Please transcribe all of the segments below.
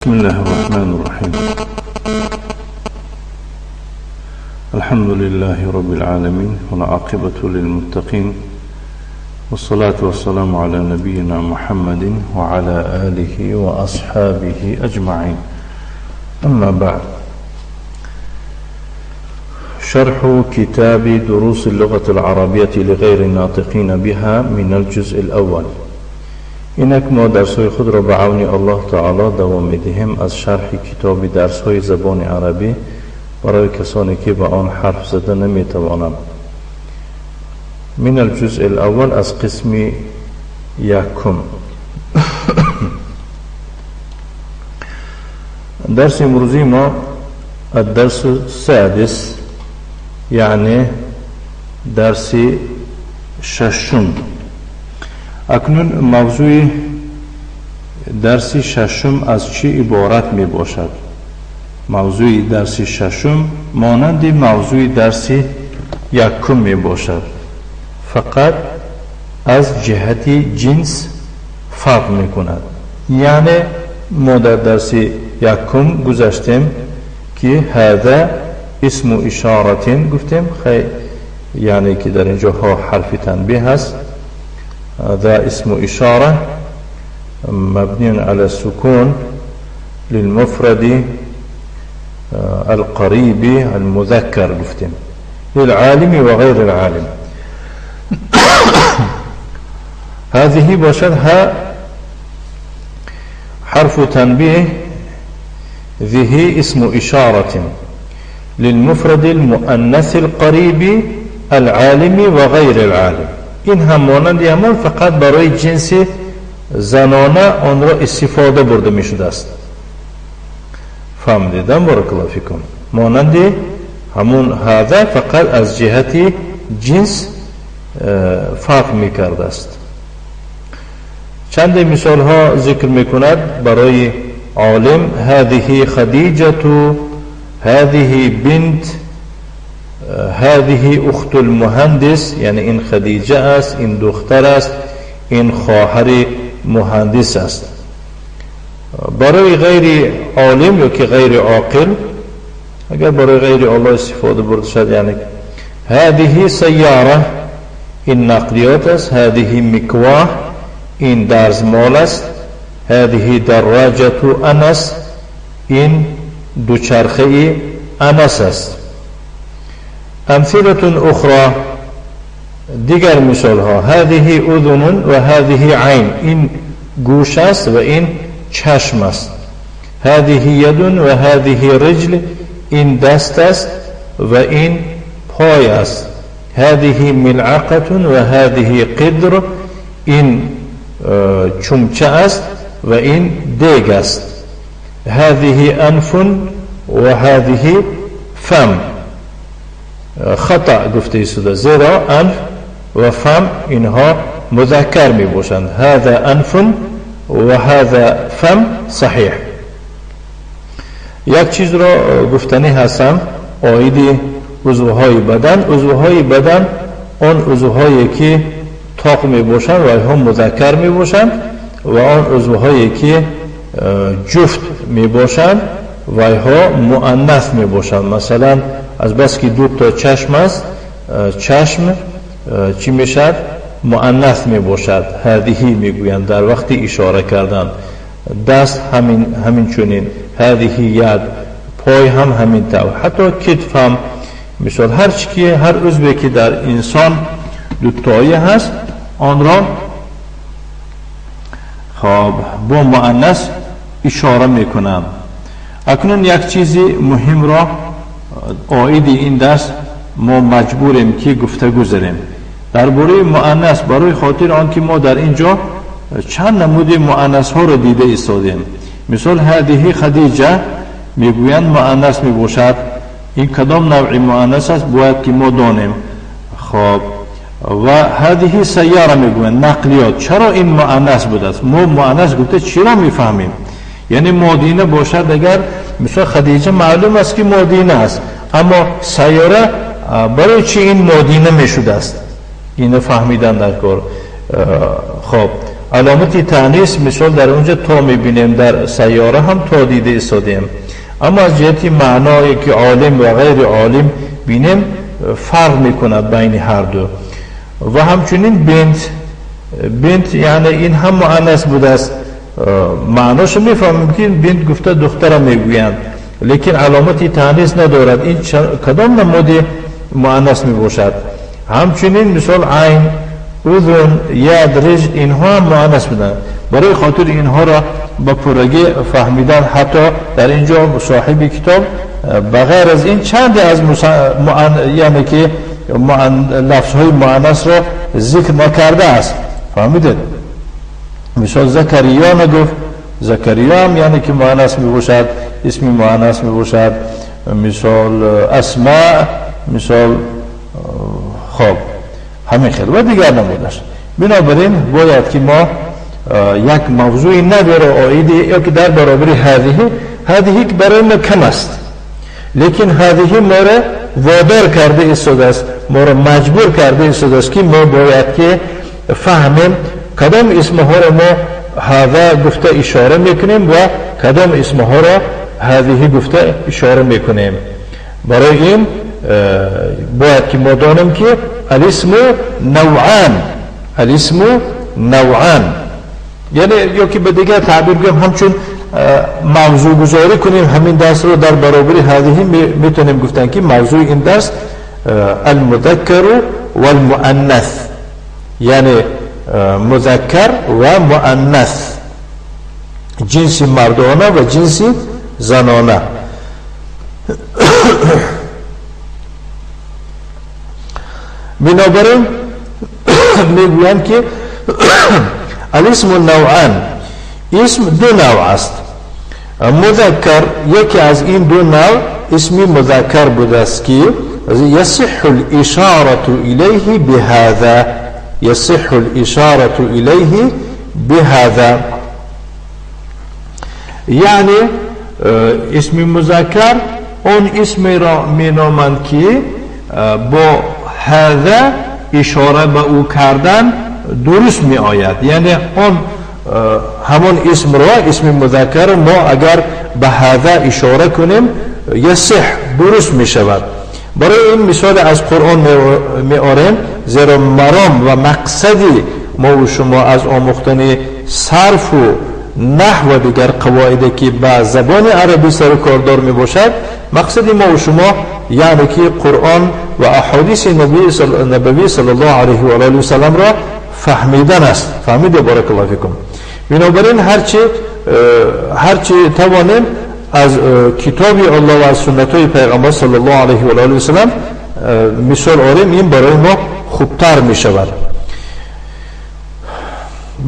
بسم الله الرحمن الرحيم. الحمد لله رب العالمين، والعاقبة للمتقين، والصلاة والسلام على نبينا محمد وعلى آله وأصحابه أجمعين. أما بعد، شرح كتاب دروس اللغة العربية لغير الناطقين بها من الجزء الأول. اینک ما درس‌های خود را به عون الله تعالی دوام می‌دهیم از شرح کتاب درس‌های زبان عربی برای کسانی که به آن حرف زده نمی‌توانند. من الجزء الاول، از قسم یکم. درس امروزی ما الدرس السادس، یعنی درس ششم. اکنون موضوع درس ششم از چی عبارت می باشد؟ موضوع درس ششم مانند موضوع درس یکم می باشد، فقط از جهت جنس فرق می کند. یعنی ما در درس یکم گذشتیم که هذا اسم اشارة گفتیم، یعنی که در اینجا ها حرف تنبیه هست. هذا اسم إشارة مبني على السكون للمفرد القريب المذكر گفتیم، للعالم وغير العالم. هذه باشد ها حرف تنبيه، ذه اسم إشارة للمفرد المؤنث القريب العالم وغير العالم. این هم مانند همان، فقط برای جنس زنانه آن را استفاده برده می شده است. فهمیدم؟ بارک الله فیکم. مانند همون هذا، فقط از جهت جنس فرق می کرده است. چند مثال ها ذکر می کند برای عالم: هذه خدیجة، هذه بنت، هذه اخت المهندس، یعنی این خدیجه است، این دختر است، این خواهر مهندس است. برای غیر عالم یا که غیر عاقل، اگر برای غیر الله استفاده برده شد، یعنی هذه سیاره، این نقلیات است. هذه مکواه، این درزمال است. هذه دراجة انس، این دوچرخه انس است. امثلة اخرى، دیگر مثال ها: هذه اذن و هذه عین، این گوش است و این چشم است. هذه ید و هذه رجل، این دست است و این پای است. هذه ملعقة و هذه قدر، این چمچه است و این دیگ است. هذه انف و هذه فم، خطا گفته شده، زیرا انف و فم اینها مذکر می باشند. هذا انف و هذا فم صحیح. یک چیز را گفتنی هستم عاید عضوهای بدن. عضوهای بدن آن عضوهایی که طاق می باشند و اینها مذکر می باشند، و آن عضوهایی که جفت می باشند و اینها مؤنث می باشند. مثلا از بس که دو تا چشم است، چشم چی میشد؟ مؤنث می باشد، هذه میگویند در وقت اشاره کردن. دست همین چنین، هذه ید. پای هم همین طور، حتی کتف هم. مثال هر چی که هر عضوی که در انسان دو تایی هست، آن را خب با مؤنث اشاره میکنم. اکنون یک چیزی مهم را عاید این درس ما مجبوریم که گفته گذاریم درباره مؤنث، برای خاطر آنکه ما در اینجا چند نمود مؤنث ها را دیده ایستادیم. مثال هذه خدیجه میگویند مؤنث میباشد. این کدام نوع مؤنث است؟ باید که ما دانیم. خب و هذه سیاره میگویند، نقلیات. چرا این مؤنث بوده است؟ ما مؤنث گفته چرا میفهمیم؟ یعنی مادینه باشد، اگر مثلا خدیجه معلوم است که مادینه است، اما سیاره برای چی این مادینه میشده است؟ اینو فهمیدن در کار. خب علامت تانیث مثال در اونجا تا میبینیم، در سیاره هم تا دیده ایستادیم، اما از جهت معنایی که عالم و غیر عالم بینیم فرق میکند بین هر دو. و همچنین بنت، بنت یعنی این هم مؤنث بوده است، معناشو میفهمیم که بنت گفته دختر میگویند، لیکن علامت تانیث ندارد. این کدام نمود مؤنث میباشد؟ همچنین مثال عین، اذن، ید، رجل، اینها هم مؤنث بودند. برای خاطر اینها را با پرگی فهمیدن حتی در اینجا صاحب کتاب بغیر از این چند از یعنی که لفظ های مؤنث را ذکر نکرده است. فهمیدید؟ مثال زکریا نگفت، زکریا هم یعنی که مؤنث میباشد، اسم مؤنث میباشد. مثال اسماء، مثال خب همین خیلی و دیگر نمودش. بنابراین باید که ما یک موضوع نوی را عاید یا که در برابر هذه، هذه که برای ما کم است، لیکن هذه ما را وادار کرده ایستاده است، ما را مجبور کرده ایستاده است که ما باید که فهمیم کدام اسمها را ما هذا گفته اشاره میکنیم و کدام اسمها را هذه گفته اشاره میکنیم. برای این باید که ما دانیم که الاسم نوعان، الاسم نوعان، یعنی یا که به دیگر تعبیر بگیم همچون موضوع گذاری کنیم همین درس رو در برابر هذه میتونیم گفتن که موضوع این درس المذکر والمؤنث، یعنی مذکر و مؤنث، جنس مردانه و جنس زنانه. بنابراین میگویند که الاسم نوعان، اسم دو نوع است. مذکر یکی از این دو نوع اسم مذکر بوده است که یصح الاشاره الیه بهذا، یصح الاشاره الیه بهذا، یعنی اسم مذکر اون اسم را می نامند که با هذا اشاره به او کردن درست می آید. یعنی اون همون اسم را، اسم مذکر ما اگر به هذا اشاره کنیم یصح، درست می شود. برای این مثال از قرآن می آریم، زیرا مرام و مقصدی ما و شما از آموختن صرف و نحو و دیگر قواعد که به زبان عربی سر و کاردار می باشد، مقصد ما و شما یعنی که قرآن و احادیث نبوی صلی الله علیه و آله و سلم را فهمیدن است. فهمیده؟ بارک الله فیکم. بنابراین هرچی توانیم از کتاب الله و از سنت های پیغمبر صلی الله علیه و آله و سلم مثال آریم، این برای ما خوبتر می شود.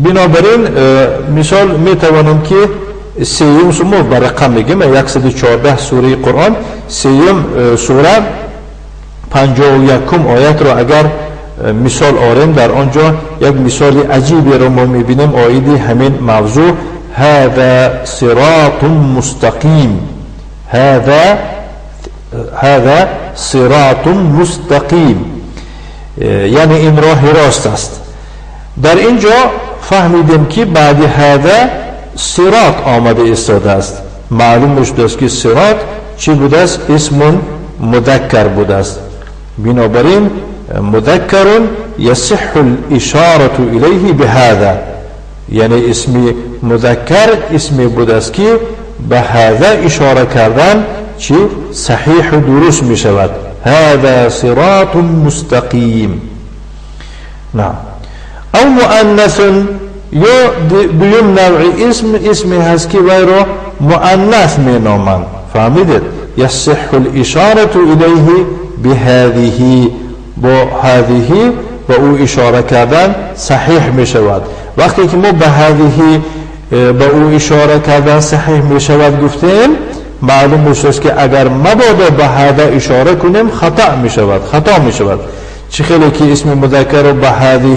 بنابراین مثال می توانیم که سیوم ما به رقم میگیم 114 سوره قرآن، سیوم سوره 51 آیت را اگر مثال آریم، در آنجا یک مثال عجیبی را ما میبینیم عاید همین موضوع. هذا صراط مستقیم، هذا صراط مستقیم، یعنی این راه راست است. در اینجا فهمیدیم که بعد هذا صراط آمده ایستاده است. معلوم شده است که صراط چی بوده است؟ اسم مذکر بوده است. بنابراین مذکر یصح الاشاره الیه بهذا، یعنی اسم مذکر اسم بوده است که به هذا اشاره کردن چی صحیح و درست می شود. هذا صراط مستقیم. نعم. او مؤنث، یا دویم نوع اسم، اسمی هست که وی را مؤنث می نامند. فهمیدید؟ یصح الاشاره الیه بهذه، با هذه با او اشاره کردن صحیح می شود. وقتی که ما به هذه با او اشاره کردن صحیح می شود گفتیم، معلوم می شود که اگر مبادا به هذا اشاره کنیم خطا می شود، خطا می شود. چه خیلی که اسم مذکر رو به هذه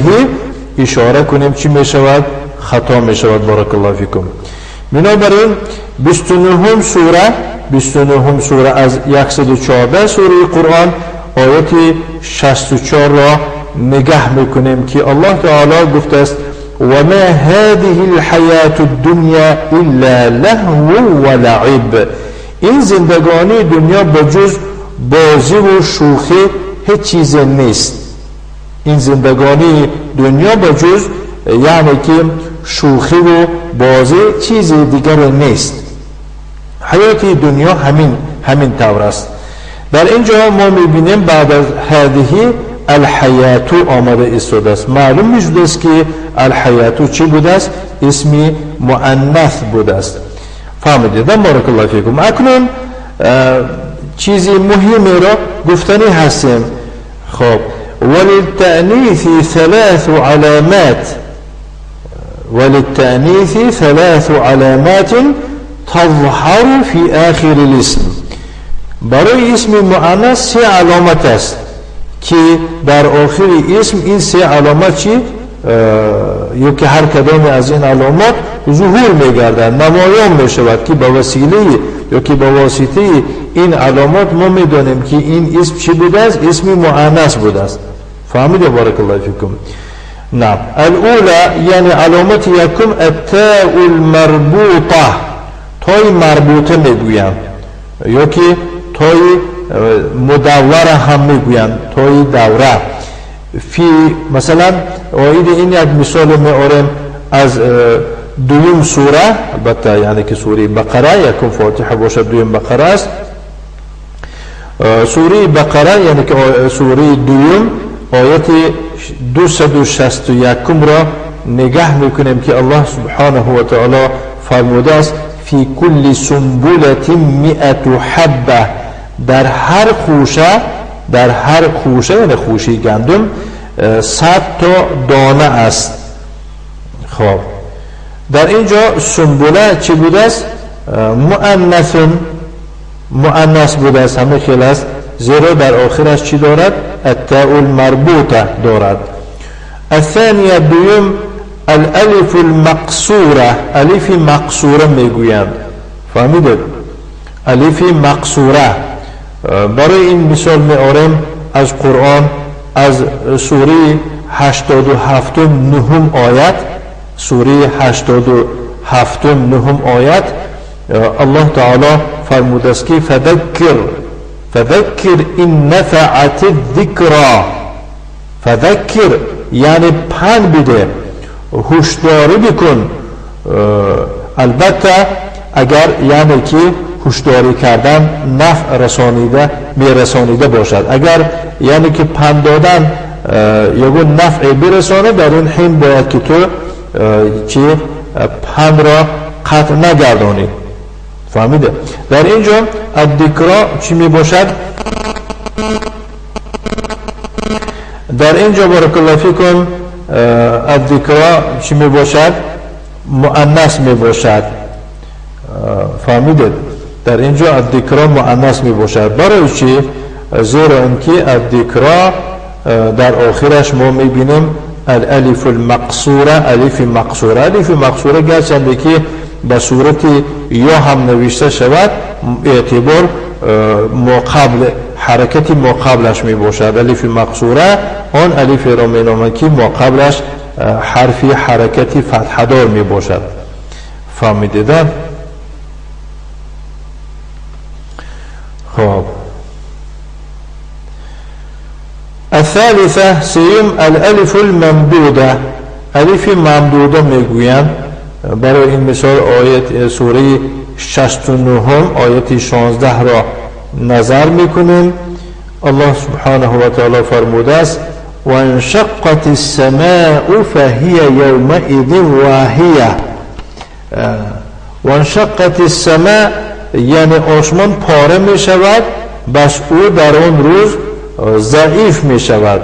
اشاره کنیم چی می شود؟ خطا می شود. بارک الله فیکم. بنابراین 29 سوره، 29 سوره از 114 سوره قرآن آیت 64 را نگه میکنیم که الله تعالی گفته است و ما هذه الحیاة الدنیا الا لهو و لعب. این زندگانی دنیا بجز بازی و شوخی هیچ چیز نیست. این زندگانی دنیا بجز یعنی که شوخی و بازی چیز دیگر نیست. حیات دنیا همین طور است. در اینجا ما میبینیم بعد از هذه الحیات آمده ایستاده است. معلوم میشده است که الحیات چی بوده است؟ اسم مؤنث بوده است. فهمیدید؟ بارک الله فیکم. اکنون چیزی مهمی را گفتنی هستیم. خب وللتأنیث ثلاث علامات، وللتأنیث ثلاث علامات تظهر فی آخر الاسم. برای اسم مؤنث سه علامت است که در آخر اسم این سه علامت چی؟ یا که هر کدام از این علامات ظهور میگردند، نمایان میشود که به وسیله یا که به واسطه این علامات ما میدانیم که این اسم چی بوده است؟ اسم مؤنث بوده است. فهمیده؟ بارک الله فیکم. نعم. الاولى یعنی علامت یکم التاء المربوطه، تای مربوطه میگویند یا که تای مدوره هم میگویند، تای دوره. فی مثلا عاید این یک مثال میآوریم از دوم سوره، البته یعنی که سوره بقره، یکم فاتحه باشد دوم بقره است. سوره بقره یعنی که سوره دوم آیت 261 را نگاه میکنیم که الله سبحانه و تعالی فرموده است فی کل سنبلة مئة حبه، در هر خوشه، در هر خوشه یعنی خوشه گندم 100 تا دانه است. خب در اینجا سنبله چی بوده است؟ مؤنث، مؤنث بوده است، همه خیلی است، زیرا در آخرش چی دارد؟ التاء المربوطه دارد. الثانیه دوم الالف المقصوره، الف مقصوره میگویند. فهمیدید؟ الف مقصوره. برای این مثال میآوریم از قرآن، از سوره 87 نهم آیت، سوره 87 نهم آیت الله تعالی فرموده است که فذکر، فذکر این نفعت الذکرى. فذکر یعنی پند بده، هشداری بکن. البته اگر یعنی که هشداری کردن نفع رسانیده میرسانیده باشد، اگر یعنی که پند دادن یگون نفع برسانه، در این حین باید که تو چی پند را قطع نگردانی. فهمیده؟ در اینجا الذکرا چی می باشد؟ در اینجا بارک الله فیکم الذکرا چی می باشد؟ مؤنث می باشد. فهمیدید؟ در اینجا الذکرا مؤنث می باشد. برای چی؟ زیرا اینکه الذکرا در آخرش ما می بینیم الالف المقصوره، الف مقصوره. الف مقصوره گرچنده که به صورت یا هم نوشته شود اعتبار مقابل حرکت مقابلش می باشد. الف مقصوره آن الف را می نامند که مقابلش حرف حرکت فتحه دار می باشد. فهمیدید؟ خب الثالثة سیم الالف الممدودة، الف ممدوده میگویند. برای این مثال آیت سوره 69 آیت 16 را نظر میکنیم. الله سبحانه و تعالی فرموده است و انشقت السماء فهي يومئذ واهیه. و انشقت السماء یعنی آسمان پاره می شود، بس او در آن روز ضعیف می شود.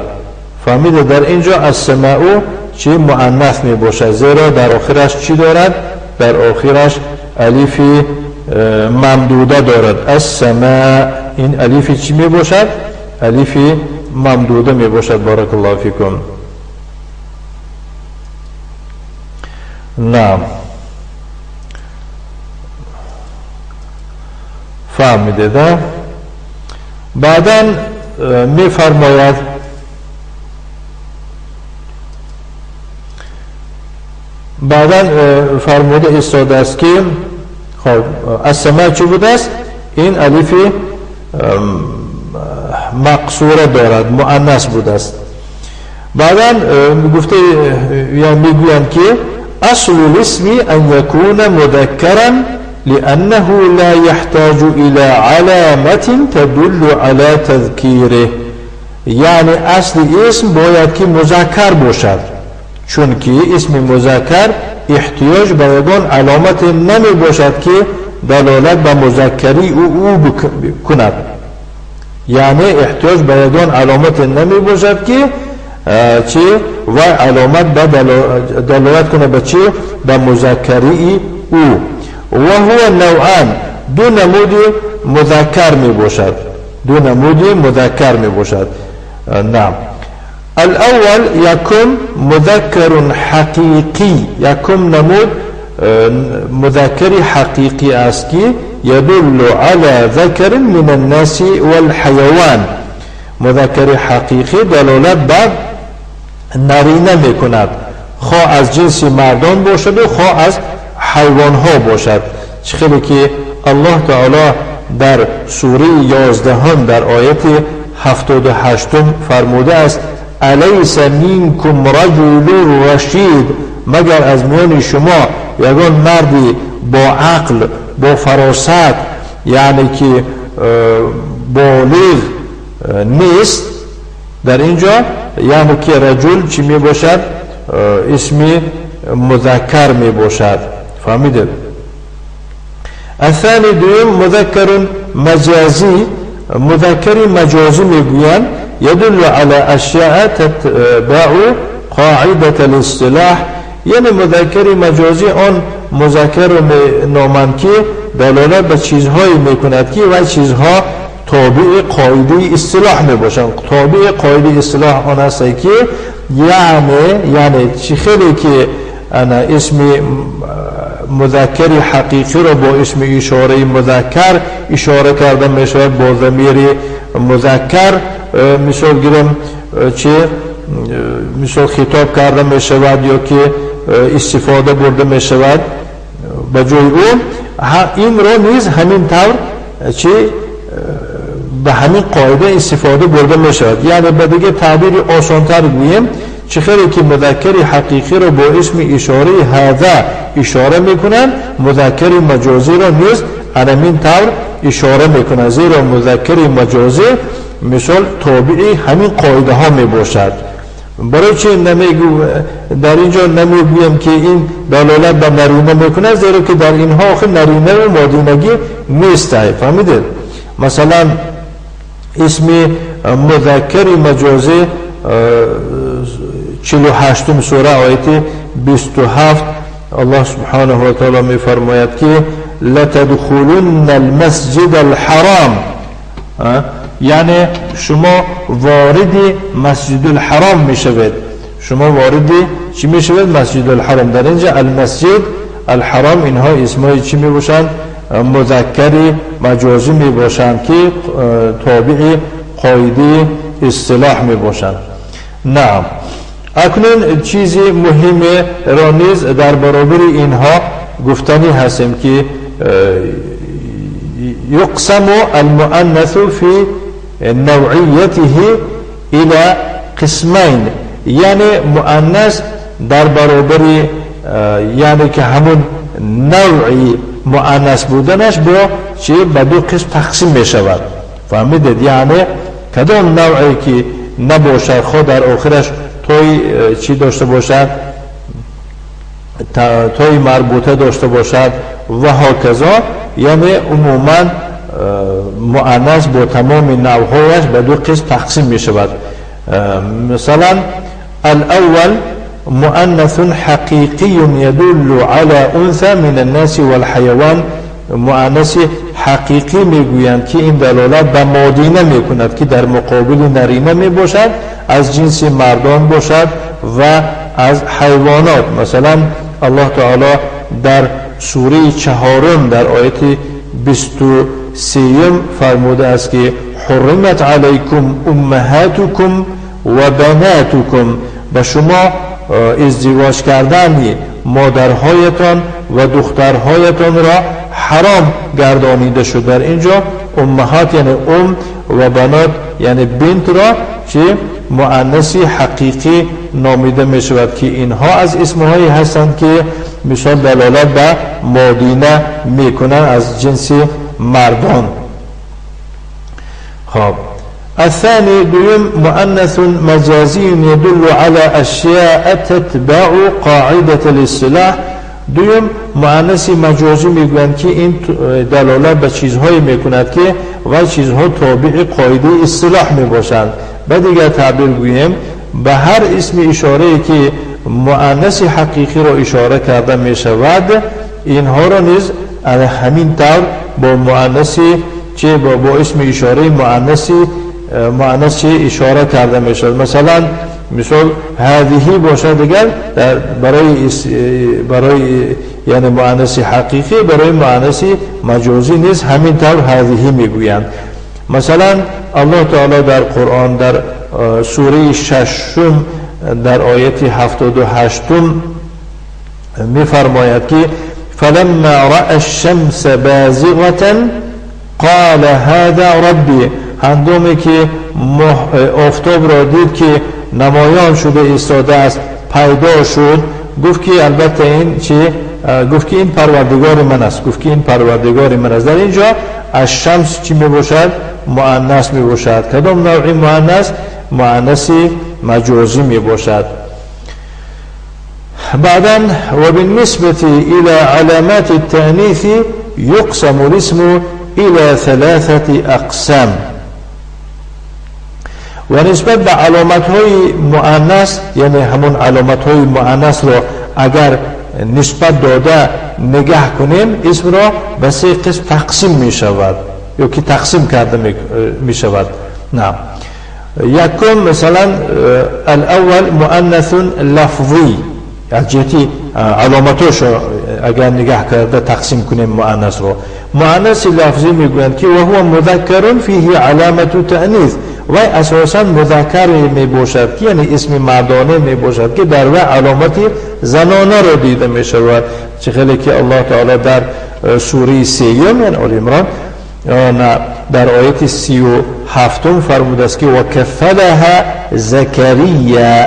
فهمیده؟ در اینجا السماء چی مؤنث می باشد، زیرا در آخرش چی دارد؟ در آخرش الف ممدوده دارد. السماء این الف چی می باشد؟ الف ممدوده می باشد. بارک الله فیکم. نعم فهمیده؟ بعدا می فرماید بعدا فرموده استاده است که خب السماء چی بوده است؟ این الف مقصوره دارد، مؤنث بوده است. بعدا گفته یا میگویند که اصل الاسم ان يكون مذكرا لأنه لا يحتاج إلى علامة تدل على تذكيره. یعنی اصل اسم باید که مذکر باشد، چون که اسم مذکر احتیاج به یگان علامت نمی باشد که دلالت به مذکری او کند. یعنی احتیاج به یگان علامت نمی باشد که چی و علامت به دلالت کنه به چی؟ به مذکری او. و هو نوعان، دو نمود مذکر می باشد، دو نمود مذکر می باشد. نعم. الاول یکم مذکر حقیقی، یکم نمود مذکر حقیقی است که يدل على ذكر من الناس والحيوان. مذکر حقیقی دلالت بر نرینه میکند، خواه از جنس مردان باشد و خواه از حیوان ها باشد. خیلی که الله تعالی در سوره 11 در آیت 78 فرموده است: الیس منکم رجل رشید، مگر از میان شما یگان مردی با عقل، با فراست، یعنی که بالغ نیست؟ در اینجا یعنی که رجل چی می باشد؟ اسم مذکر می باشد. فهمیدید؟ الثاني دوم مذکر مجازی، مذکر مجازی میگویند يدل على اشیاء تتبع قاعدة الاصطلاح. یعنی مذکر مجازی آن مذکر نامند که دلالت به چیزهایی میکند که و چیزها تابع قاعده اصطلاح می باشند. تابع قاعده اصطلاح آن است که یعنی چی خیلی که انا اسم مذکر حقیقی را با اسم اشاره مذکر اشاره کرده می شود، با ضمیر مذکر مثال گیرم چه مثال خطاب کرده می شود یا که استفاده برده می شود به جای او، این را نیز همین طور چه به همین قاعده استفاده برده می شود. یعنی به دیگه تعبیر آسانتر گوییم، چه خیلی که مذکر حقیقی را با اسم اشاره هذا اشاره میکنن، مذکر مجازی را نیز همین طور اشاره میکنن، زیرا مذکر مجازی مثال تابع همین قاعده ها می باشد. برای چه در اینجا نمیگویم که این دلالت به نرینه میکنه؟ زیرا که در اینها آخر نرینه و مادینگی نیست. فهمیدید؟ مثلا اسم مذکر مجازی 48 سوره آیت 27 الله سبحانه و تعالی میفرماید که لتدخلن المسجد الحرام، یعنی شما وارد مسجد الحرام میشوید. شما وارد چی میشوید؟ مسجد الحرام. در اینجا المسجد الحرام اینها اسمای چی میباشند؟ مذکر مجازی میباشند که تابع قاعده اصطلاح میباشند. نعم. اکنون چیزی مهم را نیز در برابر اینها گفتنی هستیم که یقسم المؤنث فی نوعیته الى قسمین. یعنی مؤنث در برابر یعنی که همون نوعی مؤنث بودنش با چی به دو قسم تقسیم می شود. فهمیدید؟ یعنی کدام نوعی که نباشد، خود در آخرش توی چی داشته باشد، توی مربوطه داشته باشد و هکذا. یعنی عموما مؤنث با تمام نوعهایش به دو قسم تقسیم می شود. مثلا الاول مؤنث حقیقی يدل على انثى من الناس والحيوان. مؤنث حقیقی میگویند که این دلالت به مادینه میکند که در مقابل نرینه میباشد، از جنس مردان باشد و از حیوانات. مثلا الله تعالی در سوره 4 در آیت 23 فرموده است که حرمت علیکم امهاتکم و بناتکم، به شما ازدواج کردن مادرهایتان و دخترهایتان را حرام گردانیده شد. در اینجا امهات یعنی ام و بنات یعنی بنت را چه مؤنث حقیقی نامیده می شود که اینها از اسمهایی هستند که مثال دلالت به مادینه میکنند از جنس مردان. خب الثاني دوم مؤنث مجازي يدل على أشياء تتبع قاعدة الاصطلاح. دوم مؤنث مجازی میگویند که این دلالت به چیزهایی میکند که و چیزها تابع قاعده اصطلاح میباشند. به دیگر تعبیر گوییم به هر اسم اشاره که مؤنث حقیقی را اشاره کرده میشود اینها را نیز همین طور با مؤنث چه با اسم اشاره مؤنث اشاره کرده میشود. مثلا مثال هذه باشد دیگر در برای یعنی مؤنث حقیقی، برای مؤنث مجازی نیز همین طور هذه میگویند. مثلا الله تعالی در قرآن در سوره ششم در آیت 78 میفرماید که فلما رأى الشمس بازغة قال هذا ربی. هنگامی که آفتاب را دید که نمایان شده ایستاده است، پیدا شد، گفت که البته این چه؟ گفت که این پروردگار من است. گفت که این پروردگار من است. در اینجا الشمس چی می باشد؟ مؤنث می باشد. کدام نوع مؤنث؟ مؤنث مجازی می باشد. بعدا وبالنسبة إلى علامات التأنيث يقسم الاسم إلى ثلاثة أقسام. و نسبت به علامت های مؤنث، یعنی همون علامت های مؤنث را اگر نسبت داده نگه کنیم، اسم را به سه قسم تقسیم می شود یا که تقسیم کرده می شود. نه، یکم مثلا الاول مؤنث لفظی، از جهتی علامتش اگر نگاه کرده تقسیم کنیم مؤنث رو، مؤنث لفظی میگویند که و هو مذکر فیه علامت تأنیث. و اساسا مذکر می باشد که یعنی اسم مردانه می باشد که در وی علامت زنانه را دیده می شود. چه خیلی که الله تعالی در سوره سیوم یعنی آل عمران در آیت 37 فرموده است که و کفلها زکریا،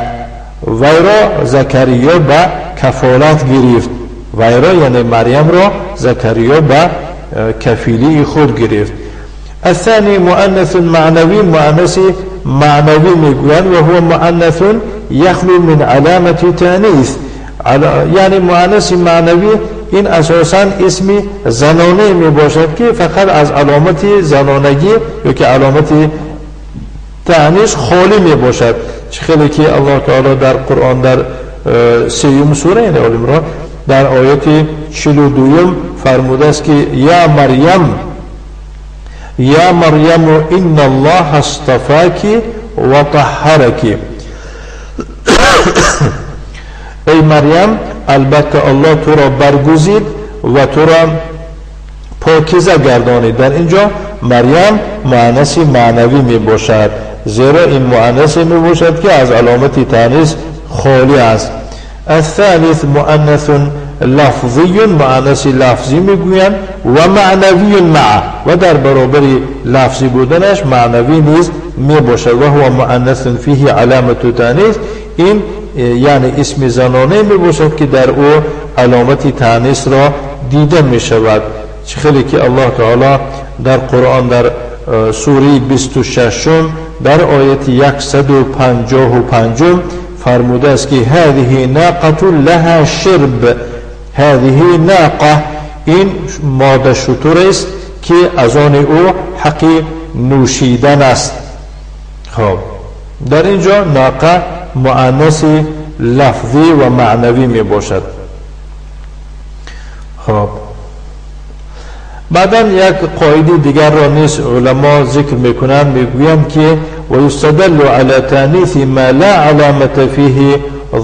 وی را زکریا به کفالت گرفت. وی را یعنی مریم را زکریا به کفیلی خود گرفت. الثاني مؤنث معنوي، مؤنث معنوي میگویند و هو مؤنث یخلو من علامة تأنیث. یعنی مؤنث معنوی این اساسا اسم زنانه می باشد که فقط از علامت زنانگی یا که علامت تأنیث خالی می باشد. چه خیلی که الله تعالی در قرآن در سیوم سوره یعنی آل عمران در آیت 42 فرموده است که یا مریم یا مریم ان الله اصطفاک و طهرک. ای مریم البته الله تو را برگزید و تو را پاکیزه گردانید. در اینجا مریم مؤنث معنوی می باشد، زیرا این مؤنث می باشد که از علامت تأنیث خالی است. الثالث مؤنث لفظی، مؤنث لفظی میگویند و معنوی مع، و در برابر لفظی بودنش معنوی نیز می باشد. و هو مؤنث فیه علامت تأنیث. این یعنی اسم زنانه می باشد که در او علامت تأنیث را دیده می شود. چه خیلی که الله تعالی در قرآن در سوره 26 در آیت 155 فرموده است که هذه ناقة لها شرب. هذه ناقة این ماده شتر است که از آن او حق نوشیدن است. خب در اینجا ناقه مؤنث لفظی و معنوی می باشد. خب بعدا یک قاعده دیگر را نیز علما ذکر میکنند، میگویند که و یستدل علی تانیث ما لا علامة فیه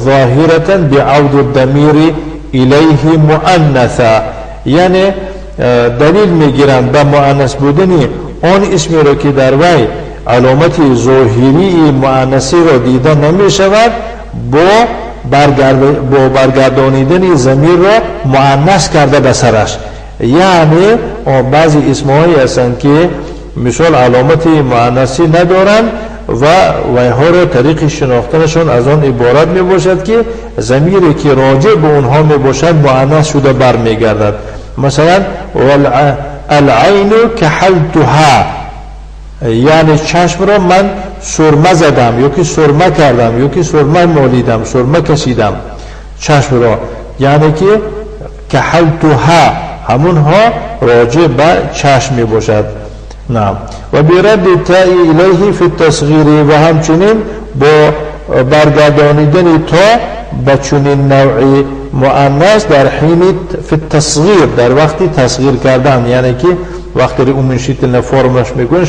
ظاهرة بعود الضمیر الیه مؤنثا. یعنی دلیل میگیرند به مؤنث بودن آن اسمی را که در وی علامت ظاهری مؤنثی را دیده نمی شود با бо баргардонидани замирро муаннас карда ба сараш. Яъне баъзе исмҳое ҳастанд, ки мисол аломати муаннасӣ надоранд ва вайҳоро тариқи шинохтанашон аз он иборат мебошад, ки замире, ки роҷеъ ба онҳо мебошад, муаннас шуда бармегардад. Масалан, العين كحلتها, яъне чашмро ман сурма задам ё ки сурма кардам, ё ки сурма молидам, сурма кашидам чашмро. Яъне ки كحلتها ҳамунҳо роҷеъ ба чашм мебошад. نعم. وبرد التاء إليه في التصغير, ва ҳамчунин бо баргардонидани то ба чунин навъи муаннас дар ҳини في التصغير, дар вақти тасғир кардан, яъне ки вақте уменьшительная формаш мекунанд,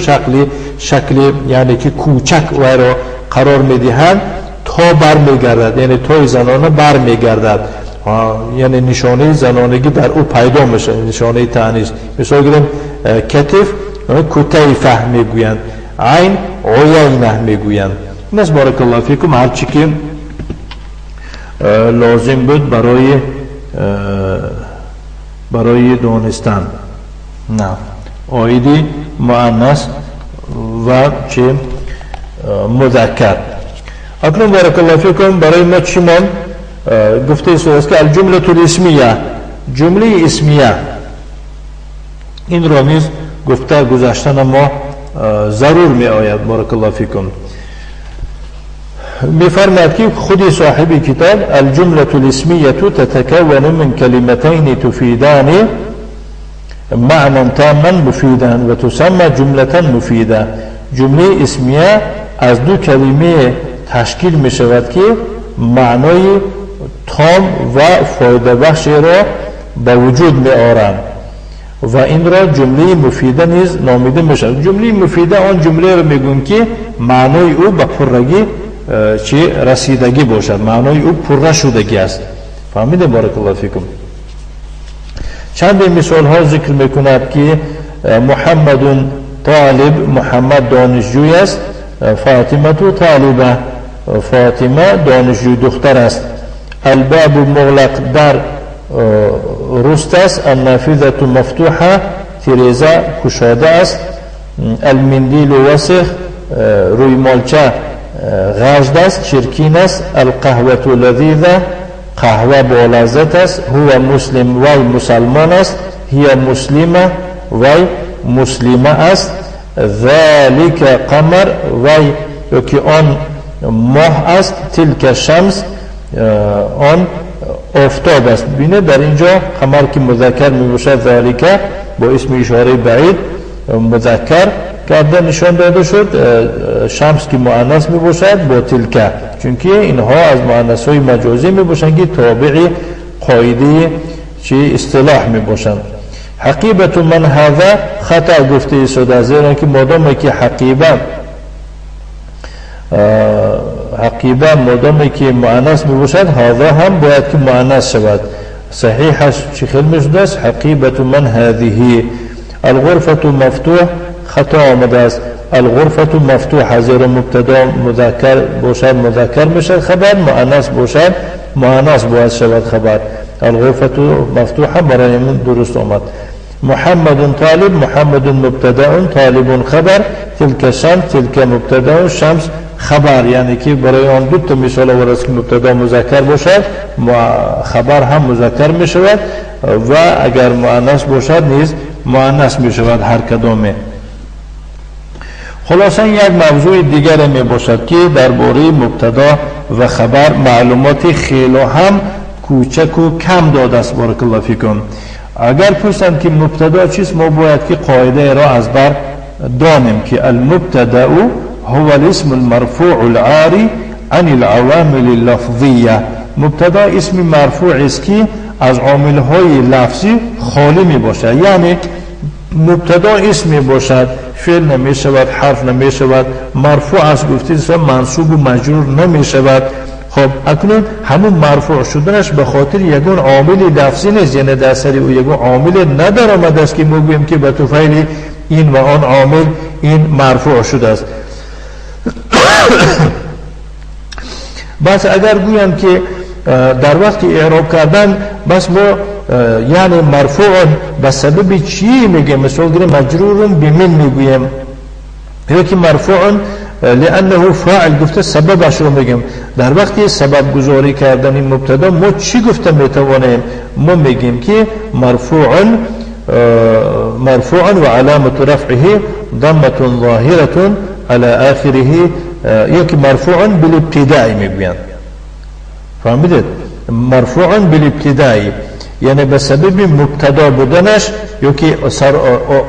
шакли, яъне ки кӯчак вайро қарор медиҳанд, то бармегардад, яъне тои занона бармегардад, яъне нишонаи занонагӣ дар ӯ пайдо мешавад, нишонаи таънис. Мисол гирем, كتف كتيفة мегӯянд, عين عيينة мегӯянд. Ин аст, بارك الله فيكم, ҳарчи ки лозим буд барои донистан на оиди муаннас ва чи музаккар. Акнун, بارك الله فيكم, барои мо чӣ монд? Гуфтаи аст, ки الجملة الاسمية, ҷумлаи исмия, инро низ гуфта гузаштана мо зарур меояд. بارك الله فيكم, мефармояд, ки худи соҳиби китоб: الجملة الاسمية تتكون من كلمتين تفيدان معنى تاما مفيدا وتسمى جملة مفيدة. Ҷумлаи исмия аз ду калиме ташкил мешавад, ки маънои том ва фоидабахшеро ба вуҷуд меоранд, ва инро ҷумлаи муфида низ номида мешавад. Ҷумлаи муфида он ҷумлаеро мегӯем, ки маънои ӯ ба пуррагӣ чи расидагӣ бошад, маънои ӯ пурра шудагӣ аст. Фаҳмидем, بارك الله فيكم. Чанде мисолҳо зикр мекунад, ки محمد طالب, Муҳаммад донишҷӯй аст, فاطمة طالبة, Фотима донишҷӯй духтар аст, الباب مغلق, дар руст аст, النافذة مفتوحة, тиреза кушода аст, المنديل وسخ, рӯймолча ғажд аст, чиркин аст, القهوة لذيذة, қаҳва болаззат аст, هو مسلم, вай мусалмон аст, هي مسلمة, вай муслима аст, ذلك قمر, вай ёки он моҳ аст, تلك الشمس, он офтоб аст. Бинед, дар ин ҷо قمر, ки музаккар мебошад, ذلك бо исми ишораи баид музаккар карда нишон дода шуд, شمس, ки муаннас мебошад, бо تلك, чунки инҳо аз муаннасҳои маҷозӣ мебошанд, ки тобеи қоидаи чи истилоҳ мебошанд. حقيبة من هذا хато гуфта истода, зеро ки модоме ки حقيبة модоме ки муаннас мебошад, هذا ҳам бояд ки муаннас шавад. Саҳиҳаш чӣ хел мешудааст? حقيبة من هذه. الغرفة مفتوح хато омадааст, الغرفة مفتوحة, зеро мубтадо музаккар бошад, музаккар мешавад хабар, муаннас бошад, муаннас бояд шавад хабар. الغرفة مفتوحة барои ин дуруст омад. محمد طالب, محمد مبتدأ, طالب خبر, تلك الشمس, تلك مبتدأ, الشمس خبر. Яъне ки барои он дута мисол овардааст, ки мубтадо музаккар бошад, хабар ҳам музаккар мешавад ва агар муаннас бошад низ муаннас мешавад ҳар кадоме. Хулоса, як мавзӯи дигаре мебошад, ки дар бораи мубтадо ва хабар маълумоти хело ҳам кӯчаку кам додааст. بارك الله فيكم, агар пурсанд, ки мубтадо чист, мо бояд ки қоидаеро аз бар донем, ки المبتدأ هو الاسم المرفوع العاري عن العوامل اللفظية. Мубтадо исми марфӯъест, ки аз омилҳои лафзӣ холӣ мебошад. Яъне мубтадо исм мебошад, феъл намешавад, ҳарф намешавад, марфӯъ аст гуфти, мансубу маҷрур намешавад. Хоб, акнун ҳамун марфӯъ шуданаш ба хотири ягон омили лафзӣ нест, яъне дар сари ӯ ягон омиле надаромадааст, ки мо гӯем, ки ба туфайли ин ва он омил ин марфӯъ шудааст. Бас агар гӯям, ки در وقت اعراب کردن بس ما یعنی مرفوع به سبب چی میگیم؟ مثال گیریم مجرور بمن میگوییم، یا که مرفوع لانه فاعل گفته سببش رو میگیم. در وقتی سبب گذاری کردن این مبتدا ما چی گفته میتوانیم؟ ما میگیم که مرفوع و علامت رفعه ضمة ظاهرة على آخره، یا که مرفوع بالابتداء میگویند. فهمیدید؟ مرفوع بالابتداء یعنی به سبب مبتدا بودنش یا که سر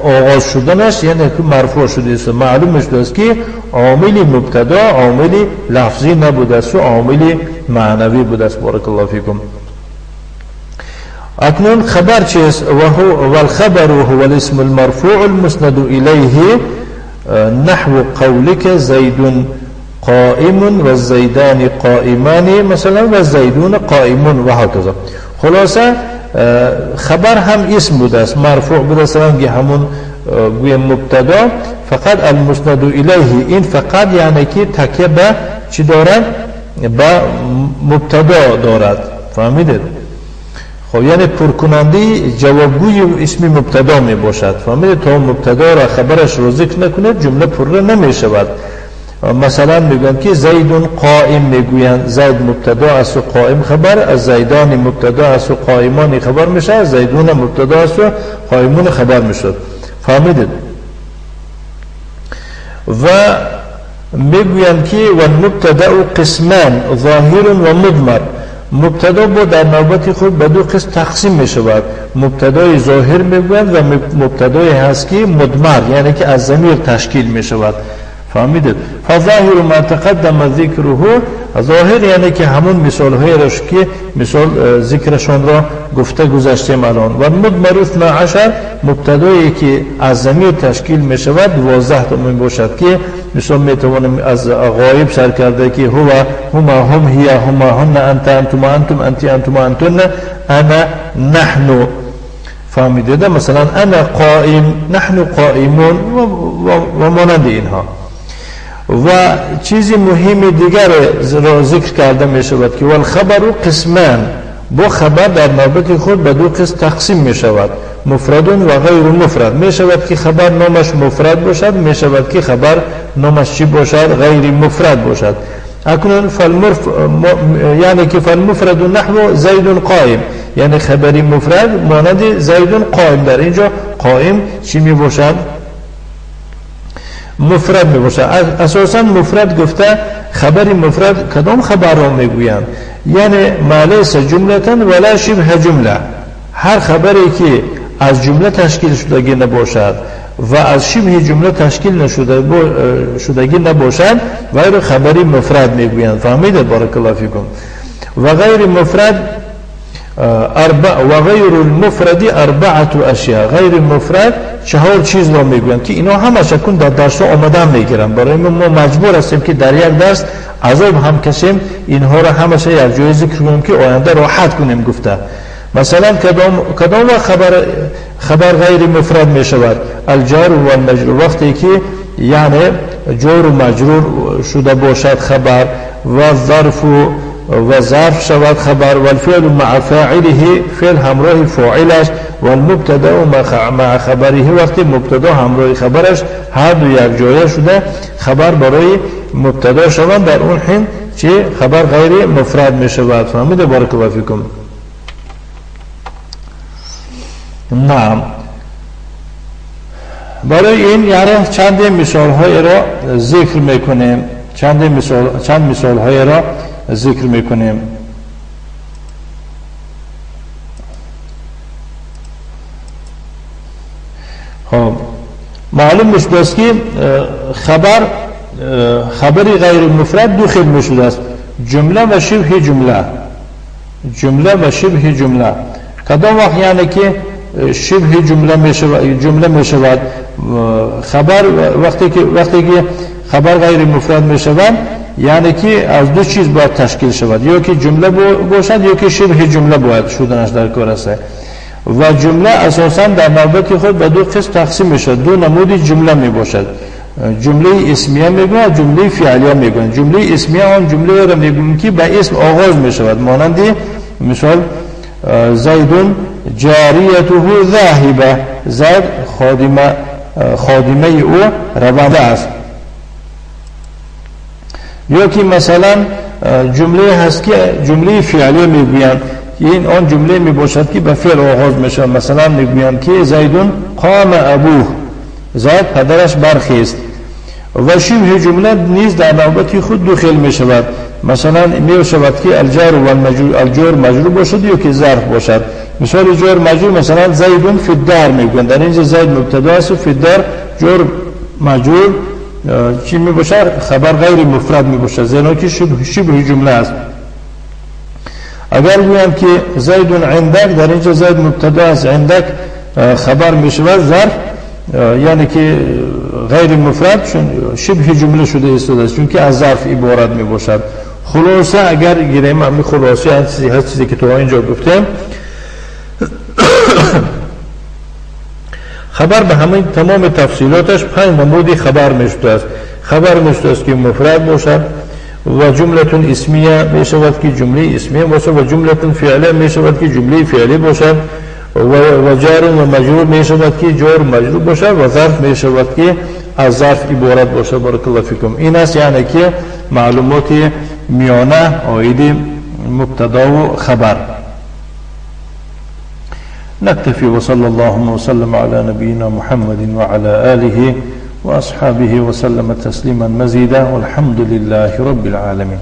آغاز شدنش، یعنی که مرفوع شده است. معلوم شده است که عامل مبتدا عامل لفظی نبوده است و عامل معنوی بوده است. بارک الله فیکم. اکنون خبر چیست؟ والخبر هو الاسم المرفوع المسند الیه نحو قولك زید قائم والزیدان قائمان مثلا والزیدون قائمون و هكذا. خلاصه خبر هم اسم بوده است، مرفوع بوده است، رنگ همون گویم مبتدا، فقط المسند الیه این فقط یعنی که تکیه به چی دارد؟ به مبتدا دارد. فهمیدید؟ خب یعنی پرکننده جوابگوی اسم مبتدا می باشد. فهمیدید؟ تا مبتدا را خبرش رو ذکر نکنه جمله پر نمی شود. مثلا میگن که زید قائم، میگویند زید مبتدا است و قائم خبر، از زیدان مبتدا است و قائمان خبر میشه، از زیدون مبتدا است و قائمون خبر میشد. فهمیدید؟ و میگویند که و المبتدا قسمان ظاهر و مضمر. مبتدا با در نوبت خود به دو قسم تقسیم می شود. مبتدای ظاهر میگویند و مبتدای هست که مضمر، یعنی که از ضمیر تشکیل می شود. فهمیدید؟ فظاهر ما تقدم ذکره، ظاهر یعنی که همون مثال های را که مثال ذکرشان را گفته گذشتیم الان. و مضمر 12 مبتدایی که از ضمیر تشکیل می شود 12 تا می باشد که مثال می توانیم از غایب سر کرده که هو، هما، هم، هی، هما، هن، انت، انتما، انتم، انتی، انتما، انتن، انا، نحن. فهمیدید؟ مثلا انا قائم، نحن قائمون و مانند اینها. و چیزی مهم دیگر را ذکر کرده می شود که والخبر قسمان، با خبر در نوبت خود به دو قسم تقسیم می شود، مفرد و غیر مفرد. می شود که خبر نامش مفرد باشد، می شود که خبر نامش چی باشد؟ غیر مفرد باشد. اکنون یعنی که فالمفرد نحو زید قائم، یعنی خبری مفرد مانند زید قائم. در اینجا قائم چی می باشد؟ مفرد می باشد. اساسا مفرد گفته خبر مفرد کدام خبر را میگویند؟ یعنی ما لیس جمله ولا شبه جمله، هر خبری که از جمله تشکیل شدگی نباشد و از شبه جمله تشکیل نشده شدگی نباشد غیر خبری مفرد میگویند. فهمیدید؟ بارک الله فیکم. و غیر مفرد و غیر المفرد اربعه اشیاء، غیر مفرد چهار چیز را میگویند که اینا همش اکنون در درس آمدن میگیرن. برای ما مجبور هستیم که در یک درس عذاب هم کشیم اینها را همش یک جای ذکر کنیم که آینده راحت کنیم گفته. مثلا کدام خبر غیر مفرد می شود؟ الجار و المجرور. وقتی که یعنی جار و مجرور شده باشد خبر، و ظرف و ظرف شود خبر، و الفعل مع فاعله، فعل همراه فاعلش، و المبتدا مع خبره، وقتی مبتدا همراه خبرش هر دو یک جایه شده خبر برای مبتدا شوند، در اون حین چه خبر غیر مفرد می شود. فهمیده؟ بارک الله فیکم. نعم، برای این یعنی چند مثال های را ذکر میکنیم، چند مثال های را ذکر میکنیم. خب معلوم میشد است که خبر غیر مفرد دو خیل میشد است، جمله و شبه جمله. جمله و شبه جمله کدام وقت یعنی که شبه جمله میشود، جمله میشود خبر وقتی که خبر غیر مفرد میشود یعنی که از دو چیز باید تشکیل شود، یا که جمله باشد یا که شبه جمله باید شدنش در کار است. و جمله اساسا در نوبت خود به دو قسم تقسیم میشود، دو نمود جمله می باشد. جمله اسمیه میگویند، جمله فعلیه میگویند. جمله اسمیه آن جمله را میگویند که به اسم آغاز میشود، مانند مثال زید جاریته ذاهبه، زید خادمه او رونده است. یا که مثلا جمله هست که جمله فعلیه میگویند، این آن جمله میباشد که به فعل آغاز میشود. مثلا میگویند که زیدون قام ابوه، زید پدرش برخیست. و شبه جمله نیز در نوبت خود دو خیل میشود. مثلا میشود که الجار و المجرور، الجار مجرور باشد یا که ظرف باشد. مثال جار مجرور مثلا زیدون فی الدار میگویند، در اینجا زید مبتدا است و فی الدار جار مجرور چی میباشد؟ خبر غیر مفرد میباشد، زیرا که شبه جمله است. اگر گویم که زیدون عندک، در اینجا زید مبتدا است، عندک خبر میشود، ظرف یعنی که غیر مفرد، چون شبه جمله شده ایستاده است، چون که از ظرف عبارت میباشد. خلاصه اگر گیریم همین خلاصه هر چیزی که تو اینجا گفتیم، خبر به همه تمام تفصیلاتش 5 نمودی خبر میشده است. خبر میشده است که مفرد باشد و جمله اسمیه میشود که جمله اسمیه باشد و جمله فعلیه میشود که جمله فعلی باشد و جار و مجرور میشود که جار مجرور باشد و ظرف میشود که از ظرف عبارت باشد. بارک الله فیکم. این است یعنی که معلومات میانه عاید مبتدا و خبر. نكتفي وصلى الله وسلم على نبينا محمد وعلى آله وأصحابه وسلم تسليما مزيدا والحمد لله رب العالمين.